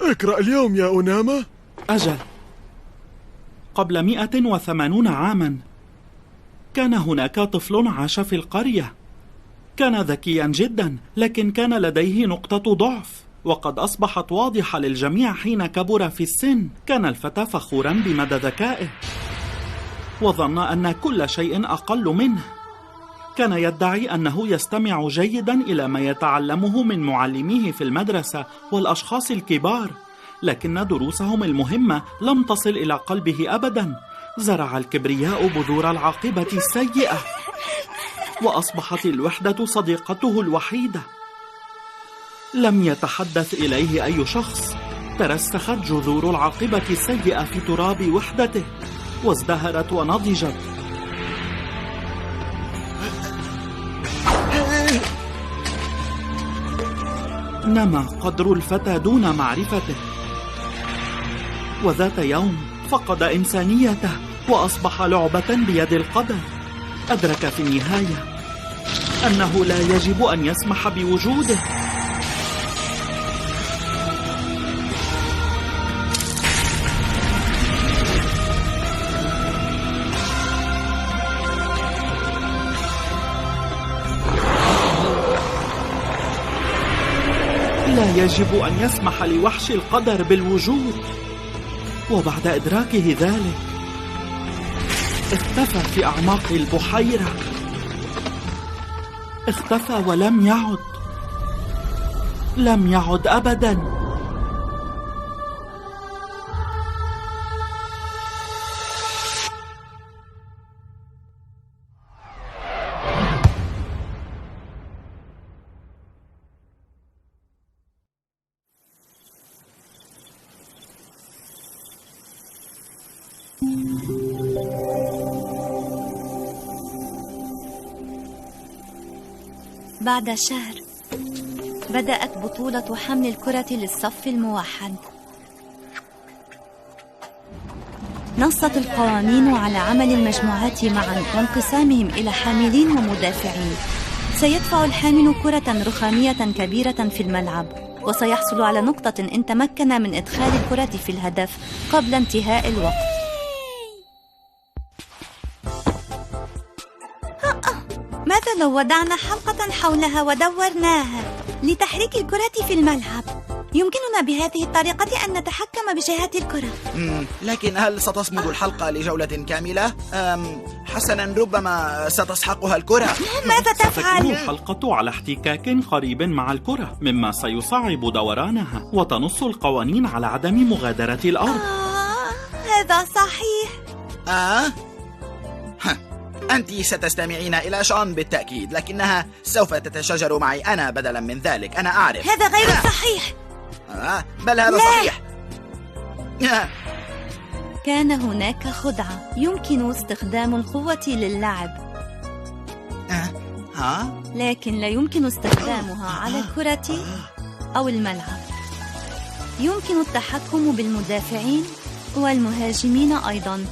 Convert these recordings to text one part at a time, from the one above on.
اقرأ اليوم يا أوناما. أجل، قبل 180 عاما كان هناك طفل عاش في القرية. كان ذكيا جدا، لكن كان لديه نقطة ضعف، وقد أصبحت واضحة للجميع حين كبر في السن. كان الفتى فخورا بمدى ذكائه، وظن أن كل شيء أقل منه. كان يدعي أنه يستمع جيدا إلى ما يتعلمه من معلميه في المدرسة والأشخاص الكبار، لكن دروسهم المهمة لم تصل إلى قلبه أبدا. زرع الكبرياء بذور العاقبة السيئة، وأصبحت الوحدة صديقته الوحيدة. لم يتحدث إليه أي شخص. ترسخت جذور العاقبة السيئة في تراب وحدته، وازدهرت ونضجت. نما قدر الفتى دون معرفته، وذات يوم فقد إنسانيته وأصبح لعبة بيد القدر. أدرك في النهاية أنه لا يجب أن يسمح بوجوده. لا يجب أن يسمح لوحش القدر بالوجود. وبعد إدراكه ذلك اختفى في أعماق البحيرة. اختفى ولم يعد، لم يعد أبدا. بعد شهر بدأت بطولة حمل الكرة للصف الموحد. نصت القوانين على عمل المجموعات معا وانقسامهم إلى حاملين ومدافعين. سيدفع الحامل كرة رخامية كبيرة في الملعب، وسيحصل على نقطة إن تمكن من إدخال الكرة في الهدف قبل انتهاء الوقت. ماذا لو وضعنا حلقة حولها ودورناها لتحريك الكرة في الملعب؟ يمكننا بهذه الطريقة أن نتحكم بجهات الكرة. لكن هل ستصمد الحلقة لجولة كاملة؟ حسنا، ربما ستسحقها الكرة. ماذا تفعل؟ ستكون الحلقة على احتكاك قريب مع الكرة، مما سيصعب دورانها، وتنص القوانين على عدم مغادرة الأرض. هذا صحيح. أنت ستستمعين إلى شون بالتأكيد، لكنها سوف تتشاجر معي أنا بدلا من ذلك. أنا أعرف. هذا غير صحيح. بل هذا صحيح. كان هناك خدعة. يمكن استخدام القوة للعب، لكن لا يمكن استخدامها على الكرة أو الملعب. يمكن التحكم بالمدافعين والمهاجمين أيضاً.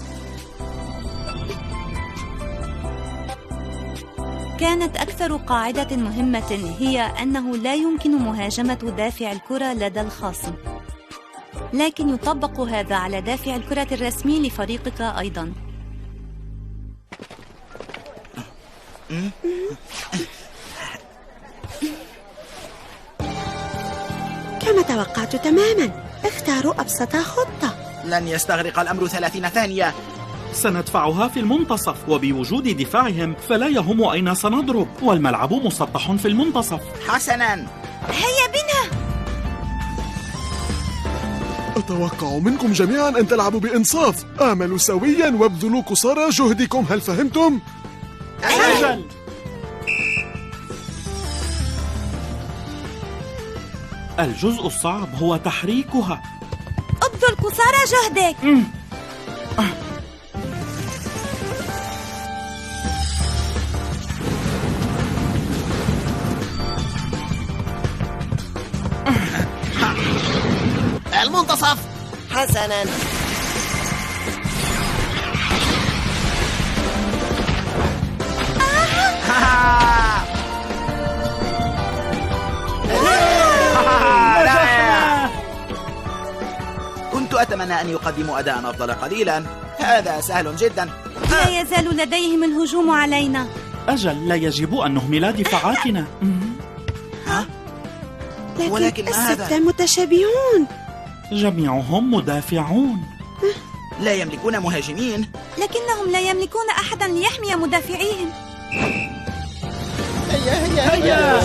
كانت أكثر قاعدة مهمة هي أنه لا يمكن مهاجمة دافع الكرة لدى الخصم، لكن يطبق هذا على دافع الكرة الرسمي لفريقك أيضاً. كما توقعت تماماً. اختاروا أبسط خطة. لن يستغرق الأمر 30 ثانية. سندفعها في المنتصف، وبوجود دفاعهم فلا يهم أين سنضرب، والملعب مسطح في المنتصف. حسناً، هيا بنا. أتوقع منكم جميعا أن تلعبوا بإنصاف. آملوا سويا وابذلوا قصارى جهدكم. هل فهمتم؟ أجل. الجزء الصعب هو تحريكها. ابذل قصارى جهدك. المنتصف. حسناً. أتمنى أن يقدموا أداء أفضل قليلا. هذا سهل جدا. لا يزال لديهم الهجوم علينا. أجل، لا يجب أن نهمل دفاعاتنا. ولكن هذا الستة متشابهون. جميعهم مدافعون. لا يملكون مهاجمين. لكنهم لا يملكون أحدا ليحمي مدافعيهم. هيا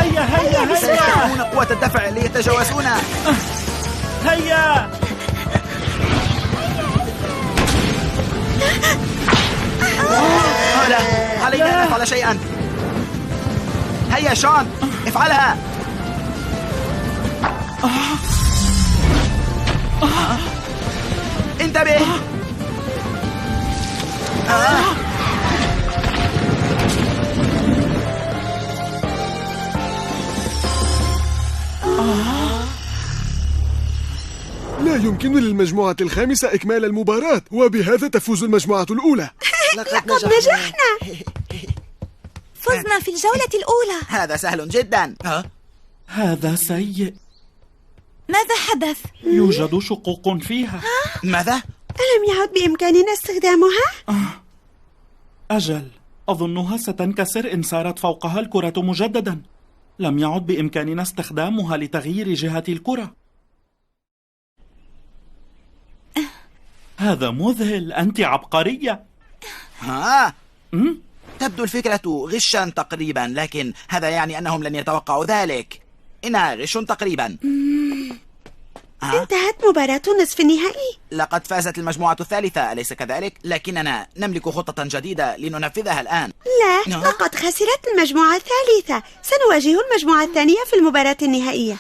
هيا هيا سيستخدمون قوة الدفع ليتجاوزونا. هيا. لا، علينا أن نفعل شيئا. هيا شون، افعلها. انتبه. لا يمكن للمجموعة الخامسة إكمال المباراة، وبهذا تفوز المجموعة الأولى. لقد نجحنا. فزنا في الجولة الأولى. هذا سهل جدا. هذا سيء. ماذا حدث؟ يوجد شقوق فيها. ماذا؟ ألم يعد بإمكاننا استخدامها؟ أجل، أظنها ستنكسر إن سارت فوقها الكرة مجددا. لم يعد بإمكاننا استخدامها لتغيير جهة الكرة. هذا مذهل، أنت عبقرية. تبدو الفكرة غشا تقريبا، لكن هذا يعني أنهم لن يتوقعوا ذلك. إنها غش تقريبا. انتهت مباراة نصف النهائي. لقد فازت المجموعة الثالثة، أليس كذلك؟ لكننا نملك خطة جديدة لننفذها الآن. لا، لقد خسرت المجموعة الثالثة. سنواجه المجموعة الثانية في المباراة النهائية.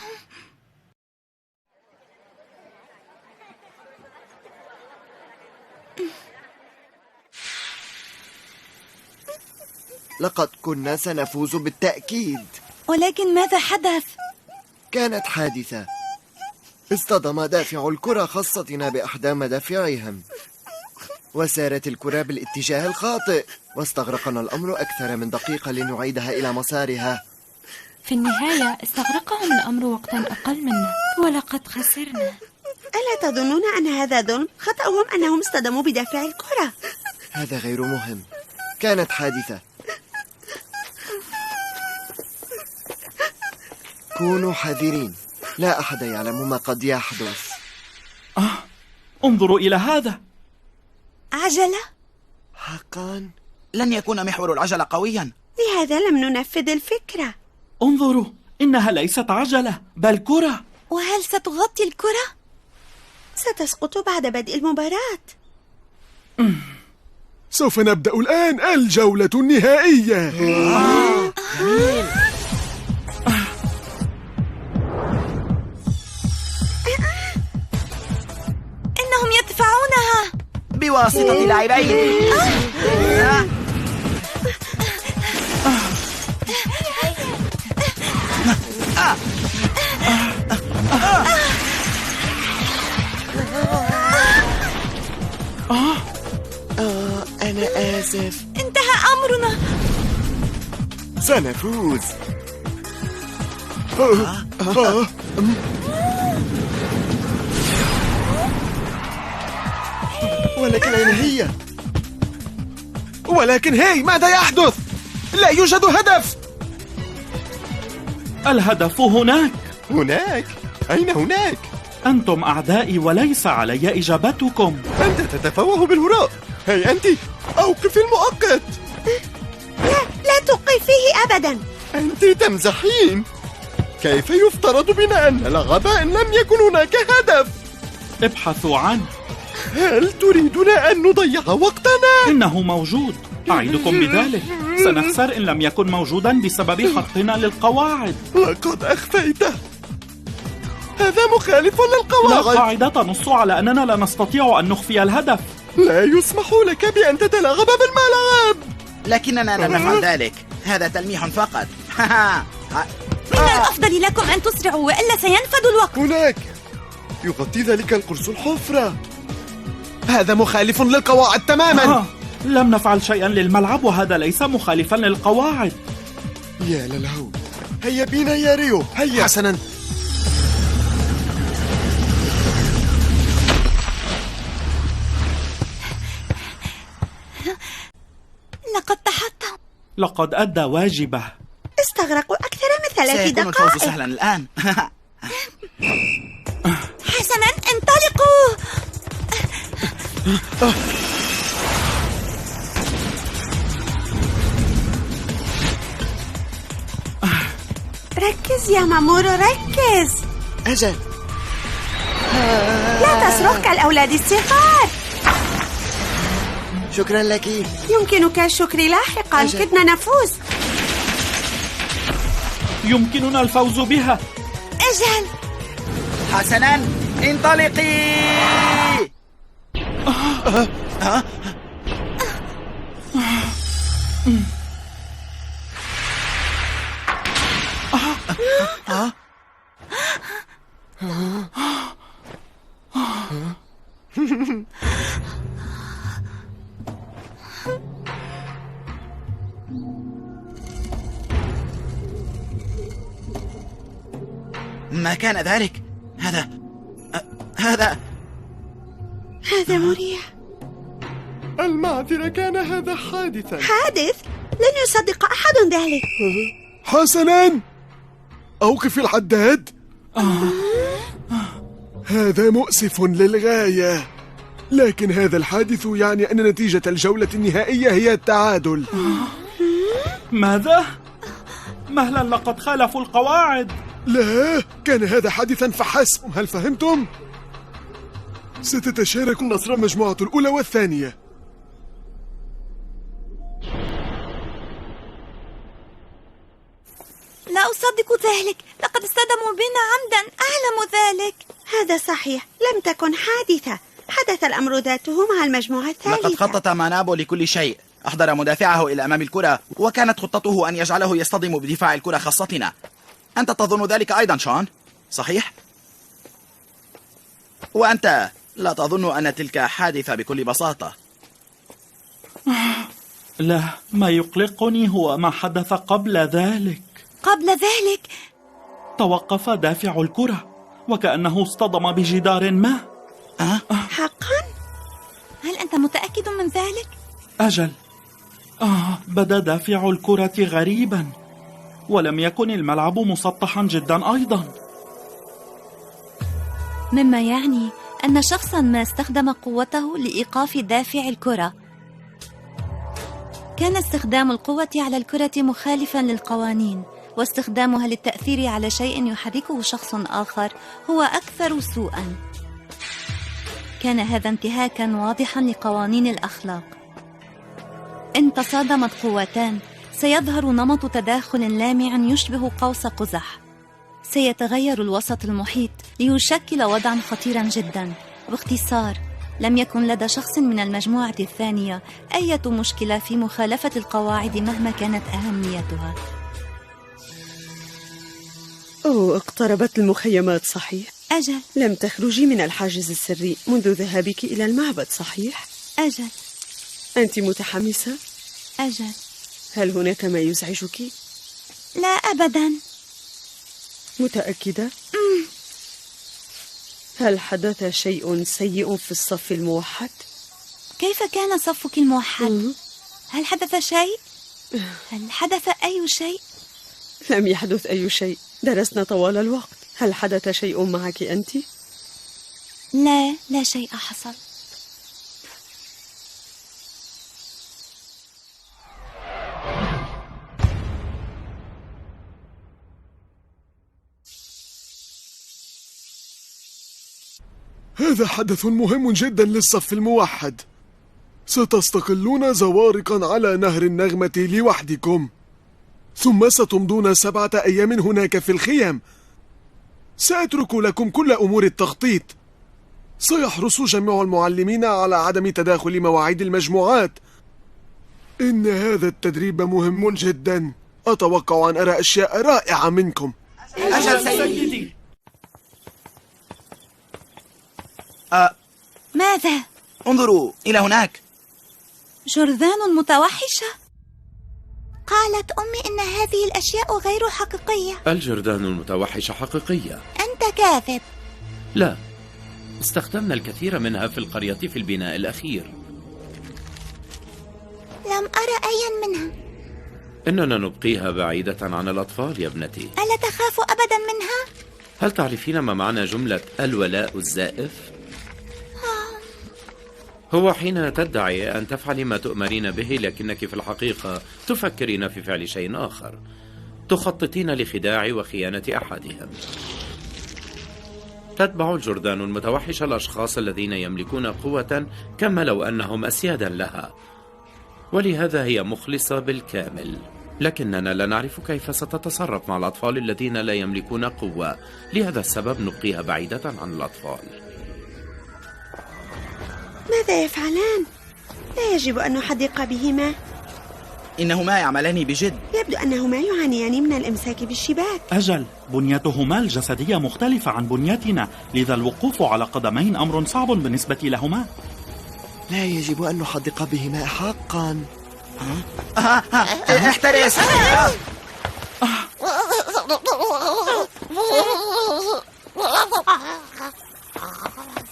لقد كنا سنفوز بالتأكيد. ولكن ماذا حدث؟ كانت حادثة. اصطدم دافع الكرة خاصتنا بأحدى مدافعهم، وسارت الكرة بالاتجاه الخاطئ، واستغرقنا الأمر أكثر من دقيقة لنعيدها إلى مسارها. في النهاية استغرقهم الأمر وقتا أقل منا، ولقد خسرنا. ألا تظنون أن هذا ظلم؟ خطأهم أنهم اصطدموا بدافع الكرة. هذا غير مهم، كانت حادثة. كونوا حذرين، لا أحد يعلم ما قد يحدث. انظروا إلى هذا. عجلة؟ حقا؟ لن يكون محور العجلة قويا. لهذا لم ننفذ الفكرة. انظروا، إنها ليست عجلة بل كرة. وهل ستغطي الكرة؟ ستسقط بعد بدء المباراة. سوف نبدأ الآن الجولة النهائية. إنهم يدفعونها بواسطة لاعبين. أنا آسف. انتهى أمرنا. سنفوز. ولكن أين هي؟ ولكن هي، ماذا يحدث؟ لا يوجد هدف. الهدف هناك. هناك؟ أين هناك؟ أنتم أعدائي وليس علي إجابتكم. أنت تتفوه بالهراء. هيا أنت، أوقف المؤقت. لا توقفيه أبدا. أنت تمزحين. كيف يفترض بنا أن نلعب إن لم يكن هناك هدف؟ ابحثوا عنه. هل تريدنا أن نضيع وقتنا؟ إنه موجود، أعدكم بذلك. سنخسر إن لم يكن موجودا بسبب خطنا للقواعد. لقد أخفيته. هذا مخالف لا للقواعد. قاعدة تنص على أننا لا نستطيع أن نخفي الهدف. لا يسمح لك بأن تتلاعب بالملعب. لكننا لا نفعل ذلك. هذا تلميح فقط. من الأفضل لكم أن تسرعوا وإلا سينفد الوقت. هناك يغطي ذلك القرص الحفرة. هذا مخالف للقواعد تماما. لم نفعل شيئا للملعب، وهذا ليس مخالفا للقواعد. يا للهول. هيا بينا يا ريو، هيا. حسنا. لقد أدى واجبه. استغرقوا أكثر من 3 سيكون دقائق. الفوز سهلا الآن. حسنا، انطلقوا. ركز يا مامورو، ركز. أجل. لا تصرخ كالأولاد الصغار. شكرا لك. يمكنك الشكر لاحقا. أجل. كدنا نفوز. يمكننا الفوز بها. أجل. حسنا، انطلقي. ما كان ذلك؟ هذا مريح. المعذرة، كان هذا حادثا. حادث؟ لن يصدق أحد ذلك. حسنا، أوقف الحداد. هذا مؤسف للغاية، لكن هذا الحادث يعني أن نتيجة الجولة النهائية هي التعادل. ماذا؟ مهلا، لقد خالفوا القواعد. لا، كان هذا حادثا فحسب. هل فهمتم؟ ستتشارك النصر المجموعة الأولى والثانية. لا أصدق ذلك، لقد اصطدموا بنا عمدا، أعلم ذلك. هذا صحيح، لم تكن حادثة. حدث الأمر ذاته مع المجموعة الثالثة. لقد خطط مانابو لكل شيء. أحضر مدافعه إلى أمام الكرة، وكانت خطته أن يجعله يصطدم بدفاع الكرة خاصتنا. أنت تظن ذلك أيضا شون، صحيح؟ وأنت لا تظن أن تلك حادثة بكل بساطة. لا، ما يقلقني هو ما حدث قبل ذلك. قبل ذلك توقف دافع الكرة وكأنه اصطدم بجدار ما. حقا؟ هل أنت متأكد من ذلك؟ أجل. بدا دافع الكرة غريبا، ولم يكن الملعب مسطحا جدا أيضا، مما يعني أن شخصا ما استخدم قوته لإيقاف دافع الكرة. كان استخدام القوة على الكرة مخالفا للقوانين، واستخدامها للتأثير على شيء يحركه شخص آخر هو أكثر سوءا. كان هذا انتهاكا واضحا لقوانين الأخلاق. إن تصادمت قوتان سيظهر نمط تداخل لامع يشبه قوس قزح. سيتغير الوسط المحيط ليشكل وضعا خطيرا جدا. باختصار، لم يكن لدى شخص من المجموعة الثانية أي مشكلة في مخالفة القواعد مهما كانت أهميتها. اقتربت المخيمات، صحيح؟ أجل. لم تخرجي من الحاجز السري منذ ذهابك إلى المعبد، صحيح؟ أجل. أنت متحمسة؟ أجل. هل هناك ما يزعجك؟ لا أبدا. متأكدة؟ هل حدث شيء سيء في الصف الموحد؟ كيف كان صفك الموحد؟ هل حدث شيء؟ هل حدث أي شيء؟ لم يحدث أي شيء، درسنا طوال الوقت. هل حدث شيء معك أنت؟ لا شيء حصل. هذا حدث مهم جدا للصف الموحد. ستستقلون زوارقا على نهر النغمة لوحدكم، ثم ستمضون 7 أيام هناك في الخيام. سأترك لكم كل أمور التخطيط. سيحرص جميع المعلمين على عدم تداخل مواعيد المجموعات. إن هذا التدريب مهم جدا. أتوقع أن أرى أشياء رائعة منكم. أجل سيدي. ماذا؟ انظروا إلى هناك. جرذان متوحشة. قالت أمي إن هذه الأشياء غير حقيقية. الجرذان المتوحشة حقيقية. أنت كاذب. لا، استخدمنا الكثير منها في القرية في البناء الأخير. لم أرى أيا منها. إننا نبقيها بعيدة عن الأطفال يا ابنتي. ألا تخاف أبدا منها؟ هل تعرفين ما معنى جملة الولاء الزائف؟ هو حين تدعي أن تفعلي ما تؤمرين به لكنك في الحقيقة تفكرين في فعل شيء آخر، تخططين لخداع وخيانة أحدهم. تتبع الجرذان المتوحش الأشخاص الذين يملكون قوة كما لو أنهم أسيادا لها، ولهذا هي مخلصة بالكامل. لكننا لا نعرف كيف ستتصرف مع الأطفال الذين لا يملكون قوة، لهذا السبب نبقيها بعيدة عن الأطفال. ماذا يفعلان؟ لا يجب أن نحدق بهما. إنهما يعملان بجد. يبدو أنهما يعانيان من الإمساك بالشباك. أجل، بنيتهما الجسدية مختلفة عن بنيتنا، لذا الوقوف على قدمين أمر صعب بالنسبة لهما. لا يجب أن نحدق بهما حقا. احترس.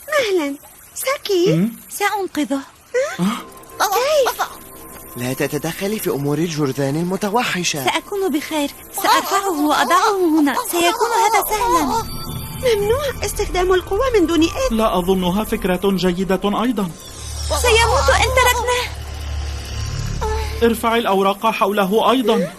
مهلا ساكي. سأنقذه. كيف؟ لا تتدخلي في أمور الجرذان المتوحشة. سأكون بخير، سأرفعه وأضعه هنا، سيكون هذا سهلا. ممنوع استخدام القوة من دون إذن. لا أظنها فكرة جيدة أيضا. سيموت إن تركناه. ارفع الأوراق حوله أيضا.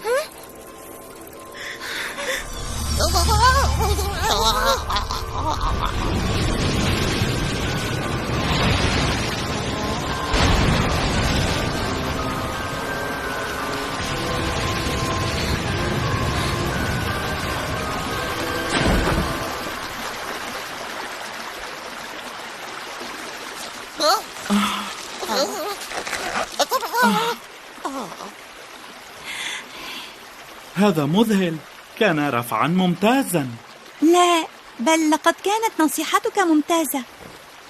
هذا مذهل، كان رفعا ممتازا. لا، بل لقد كانت نصيحتك ممتازة.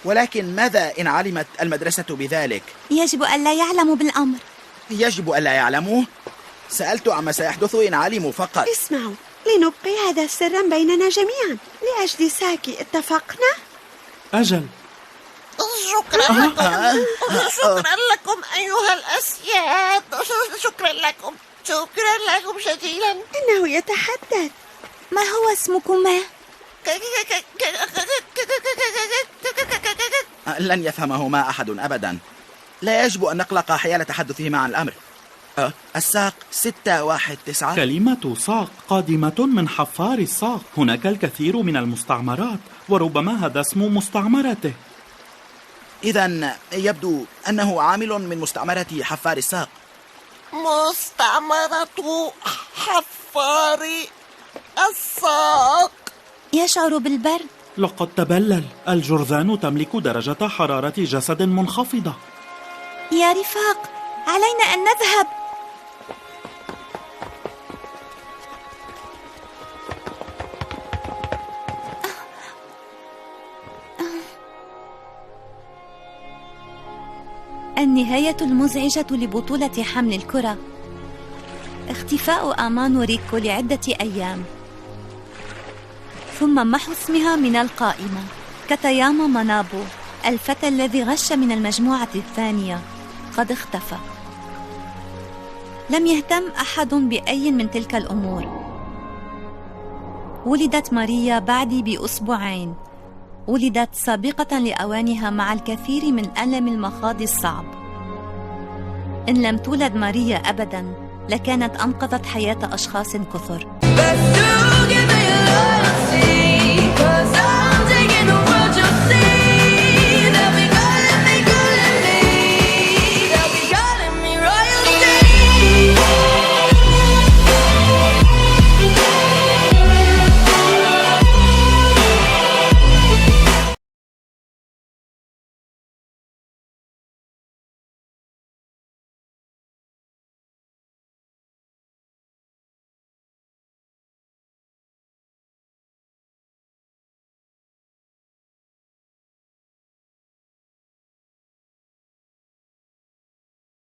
ولكن ماذا إن علمت المدرسة بذلك؟ يجب ألا يعلموا بالأمر. يجب ألا يعلموا؟ سألت عما سيحدث إن علموا فقط. اسمعوا، لنبقي هذا سرا بيننا جميعا لأجل ساكي، اتفقنا؟ أجل. شكرا لكم. شكرا لكم أيها الأسياد. شكرا لكم. شكرا لكم جزيلا. إنه يتحدث. ما هو اسمكما؟ لن يفهمهما أحد أبدا. لا يجب أن نقلق حيال تحدثهما عن الأمر. الساق 619. كلمة ساق قادمة من حفار الساق. هناك الكثير من المستعمرات، وربما هذا اسم مستعمرته. إذن يبدو أنه عامل من مستعمرة حفار الساق. مستعمرة حفار الساق. يشعر بالبرد. لقد تبلل. الجرذان تملك درجة حرارة جسد منخفضة. يا رفاق، علينا أن نذهب. النهاية المزعجة لبطولة حمل الكرة. اختفاء آمانو ريكو لعدة أيام، ثم محو اسمها من القائمة. كاتاياما مانابو، الفتى الذي غش من المجموعة الثانية، قد اختفى. لم يهتم أحد بأي من تلك الأمور. ولدت ماريا بعدي بأسبوعين. ولدت سابقة لأوانها مع الكثير من ألم المخاض الصعب. إن لم تولد ماريا أبداً لكانت أنقذت حياة أشخاص كثر.